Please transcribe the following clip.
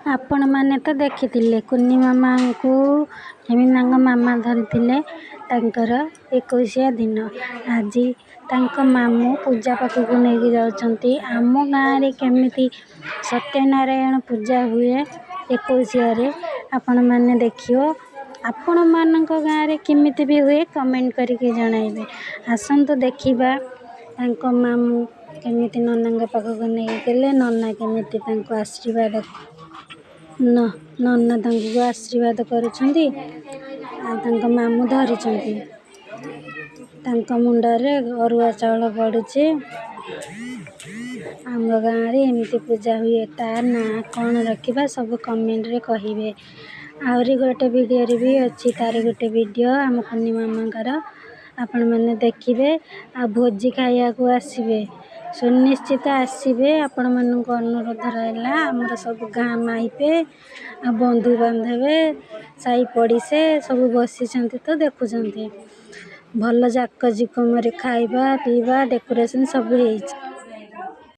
ଆପଣମାନେ ତ ଦେଖିଥିଲେ କୁନି ମାମାଙ୍କୁ କେମିତି ତାଙ୍କ ମାମା ଧରିଥିଲେ ତାଙ୍କର ଏକୋଇଶିଆ ଦିନ। ଆଜି ତାଙ୍କ ମାମୁଁ ପୂଜା ପାଖକୁ ନେଇକି ଯାଉଛନ୍ତି। ଆମ ଗାଁରେ କେମିତି ସତ୍ୟନାରାୟଣ ପୂଜା ହୁଏ ଏକୋଇଶିଆରେ, ଆପଣମାନେ ଦେଖିବ। ଆପଣମାନଙ୍କ ଗାଁରେ କେମିତି ବି ହୁଏ, କମେଣ୍ଟ କରିକି ଜଣାଇବେ। ଆସନ୍ତୁ ଦେଖିବା ତାଙ୍କ ମାମୁଁ କେମିତି ନନାଙ୍କ ପାଖକୁ ନେଇକି ଗଲେ, ନନା କେମିତି ତାଙ୍କୁ ଆଶୀର୍ବାଦ, ନନା ତାଙ୍କୁ ଆଶୀର୍ବାଦ କରୁଛନ୍ତି ଆଉ ତାଙ୍କ ମାମୁଁ ଧରିଛନ୍ତି। ତାଙ୍କ ମୁଣ୍ଡରେ ଅରୁଆ ଚାଉଳ ପଡ଼ୁଛି। ଆମ ଗାଁରେ ଏମିତି ପୂଜା ହୁଏ। ତା ନାଁ କ'ଣ ରଖିବା, ସବୁ କମେଣ୍ଟରେ କହିବେ। ଆହୁରି ଗୋଟେ ଭିଡ଼ିଓରେ ବି ଅଛି ତାର ଗୋଟେ ଭିଡ଼ିଓ ଆମ କୁନି ମାମାଙ୍କର, ଆପଣମାନେ ଦେଖିବେ ଆଉ ଭୋଜି ଖାଇବାକୁ ଆସିବେ, ସୁନିଶ୍ଚିତ ଆସିବେ। ଆପଣମାନଙ୍କୁ ଅନୁରୋଧ ରହିଲା। ଆମର ସବୁ ଗାଁ ମାଇପେ ଆଉ ବନ୍ଧୁବାନ୍ଧବେ, ସାହି ପଡ଼ିଶେ ସବୁ ବସିଛନ୍ତି ତ ଦେଖୁଛନ୍ତି। ଭଲ ଜାକଜକମରେ ଖାଇବା ପିଇବା, ଡେକୋରେସନ୍ ସବୁ ହେଇଛି।